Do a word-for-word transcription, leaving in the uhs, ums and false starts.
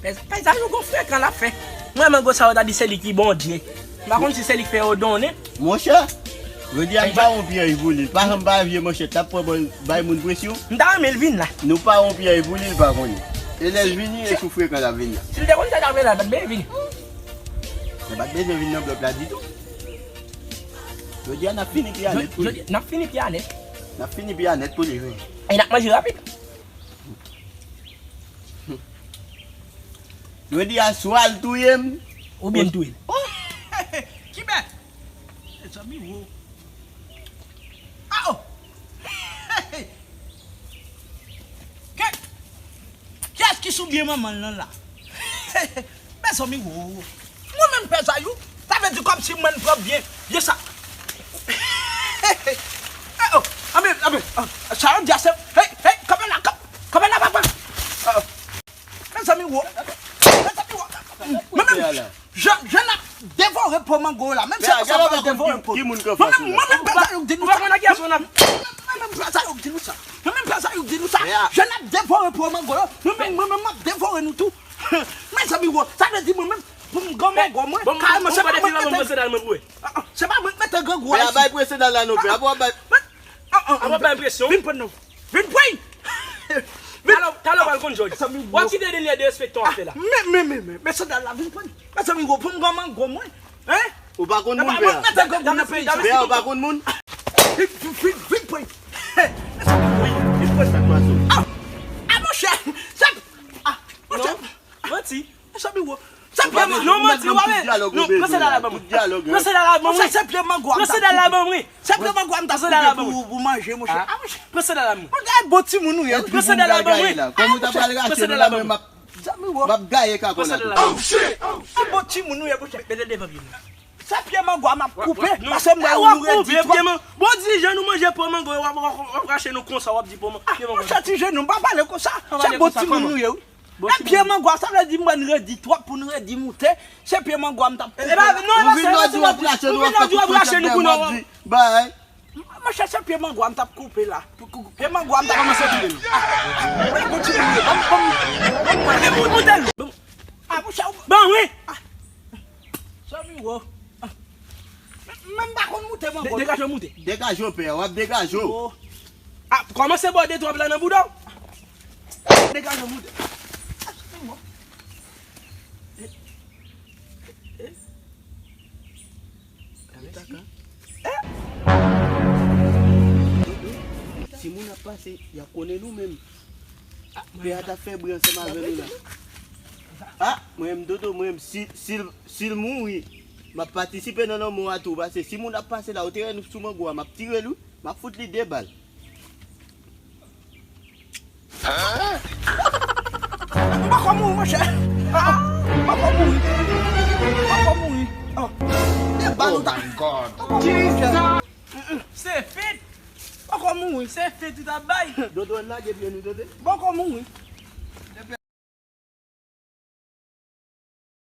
Pèz, pèz a yon gwo frekan l ap fè. Mwen, mango sa yo ta di se li ki Bondye. M pa konn si se li k fè yo donnen. Monchè, jodi a m pa yon pyèj pou li. Pa janm pa vye manchèt, t ap pran bòl bay moun presyon. M ta renmen l vin la. Nou pa yon pyèj pou li, l pa konnen. E lè l vini, e sou frekan l ap vin la. Si l te konn sa l ap fè la, l pa t bezwen vini. Li pa t bezwen vin nan blòk la ditou. Jodi a, n ap fini pye a nèt pou li. Jodi, n ap fini pye a nèt. N ap fini pye a nèt pou li, wi. E n ap manje rapid. Jodi a swa l touye m. Oubyen m touye l. Oh! Kibè? Mezanmi, wo. Ah, oh! Ke, kiyès ki sou byen manman l lan la? Mezanmi, wo. Mwen menm pè Zayou, sa vle di kòmsi mwen pran byen, byen sa. Eh, oh, anben, anben, ah, sa yo di a se, hey, hey, kanpe la, kanpe, kanpe la, papa. Ah, mezanmi, wo. Mezanmi, wo. Mwen menm, je, je n ap devore po mango la. Menm si sa pral devore po. Mwen menm, mwen menm pè Zayou k di nou sa. Mwen menm pè Zayou k di nou sa. Mwen menm pè Zayou k di nou sa. Je n ap devore po mango yo. Mwen menm, mwen menm, m ap devore nou tou. Mezanmi, wo, sa vle di mwen menm, pou m gran mango mwen, kareman, se pa mwen k mete. Ah, ah, se pa mwen k mete grangou a isi. Pè a bay presyon nan la non, pè a, pou w ap bay. Ah, ah, ah, bay presyon. Vin pran non. Vin pran. Talè, talè w pral konn jòj. W ap kite dènye derespektan w ap fè la. Men, men, men, men, men sandal la vin pran. Mezanmi, wo, pou m gran mango mwen. Hein? Ou pa konn moun, pè a. Mete grangou nan peyi sa. Pè a, ou pa konn moun. Vin, vin, vin, vin pran. Vin pran sa k pase. Ah, ah, monchè. Sa, ah, monchè. Manti. Mezanmi, wo. Sa pye mango. Non, manti, w ap. Non, pran sandal la ban mwen. Pran sandal la ban mwen. Sa se pye mango a m t ap koupe. Pran sandal la ban mwen. Se pye mango a m t ap koupe pou, pou manje, monchè. Ah, monchè. Pran sandal la ban mwen. Pran sandal la ban mwen. Kòm ou ta pral rache nou la, mwen m ap, m ap gaye kakò la. Pran sandal la ban mwen. Bon timoun ou ye, monchè. Mete l devan pye m. Se pye mango a m ap koupe, paske m wè ou redi twòp. Bon, dirijan, nou manje pye mango, w ap, w ap, w ap rache nou konsa, w ap di pye mango. Ah, monchè, ti jenou, m pa pale konsa. Se bon timoun nou ye, wi. E pye mango a, sa vle di mwen redi twòp pou n redi moute. Se pye mango a m t ap koupe la. Ou vin lòdi w ap rache nou, w ap fè kout fochèt dèyè m, w ap di, bay. Monchè, se pye mango a m t ap koupe la. Pye mango a m t ap koupe. Kòmanse koupe l. Ah, mwen kontinye. Ban m, ban m, ban m, ban m moute l. Ah, monchè, ou ban mwen. Ah. Zanmi wo. Ah. Men, men m pa konn moute mango. Degaje w moute. Degaje w, pè, w ap degaje w. Ah, kòmanse bò de twòp la nan bouda w. Degaje w moute. Timoun ap pase, y ap konnen nou menm. Pè a t ap fè bri ansanm avè nou la. Ah, mwen menm, Dodo, mwen menm, si, si l, si l mouri, m ap patisipe nan lanmò a tou, paske si moun ap pase la, ou te wè nou sou mango a, m ap tire l, wi. M ap fout li de bal. M poko mouri, monchè. Ah, m poko mouri. M poko mouri. Oh. De bal ou ta. Oh my God. M poko mouri, monchè. Jesus. Mm, mm. Se fit. M poko mouri. Se fit ou ta bay. Dodo, n lage pye nou, Dodo. M poko mouri.